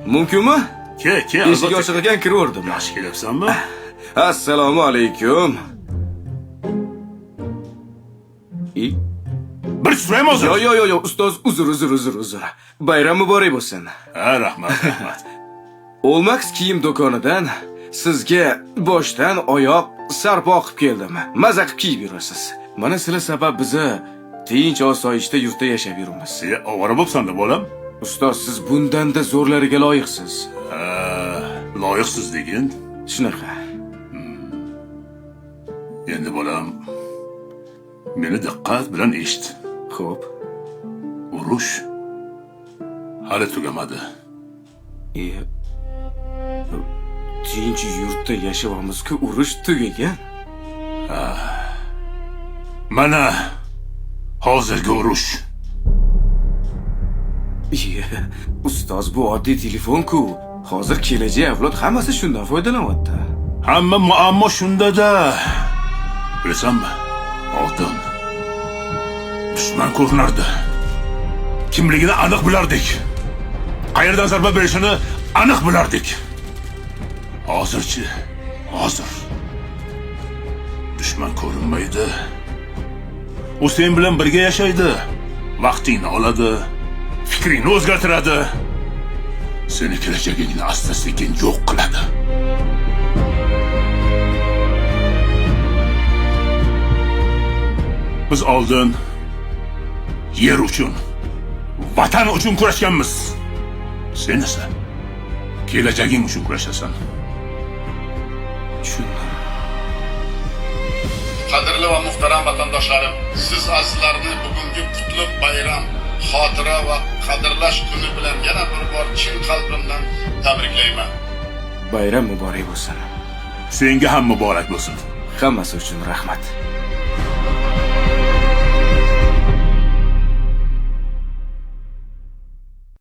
Mumkinmi? Ke, ke, Eshik ochiq ekan, kiraverdim. Yaxshi kelyapsanmi? Assalomu alaykum. I, Bir tushiraymi hozir? Yo, yo, yo, yo, ustoz, uzr, uzr, uzr, uzr. Bayram muborak bo'lsin. Ha, rahmat, rahmat. Olmax kiyim do'konidan sizga boshdan oyoq sarpo qilib keldim. Maza qilib kiyib yurasiz. Mana sizlar sabab biza tinch osoyishta yurtda yashab yuribmiz. Sen ovora bo'psan-da, bolam. Ustoz, siz bundan-da zo'rlariga loyiqsiz. Ha, loyiqsiz degin. Shunaqa. Endi bolam, meni diqqat bilan eshit. Xo'p. Urush hali tugamadi. E, tinch yurtda yashayapmiz-ku, urush tugagan. Mana hozirgi urush. Iye, ustoz, bu oddiy telefon-ku. Hozir kelajak avlod hammasi shundan foydalanyapti. Hamma muammo shunda-da. Bilasanmi? Oldin dushman ko'rinardi. Kimligini aniq bilardik. Qayerdan zarba berishini aniq bilardik. Hozirchi, hozir dushman ko'rinmaydi. U sen bilan birga yashaydi. Vaqtingni oladi, fikringni o'zgartiradi. Seni kelajagingni asta-sekin yo'q qiladi. Biz oldin yer uchun, vatan uchun kurashganmiz. Sen esa kelajaging uchun kurashasan. Tushundim. Qadrli va muhtaram vatandoshlarim, siz azizlarni bugungi qutlug' bayram, xotira va qadrlash kuni bilan yana bir bor chin qalbimdan tabriklayman. Bayram muborak bo'lsin. Senga ham muborak bo'lsin. Hammasi uchun rahmat.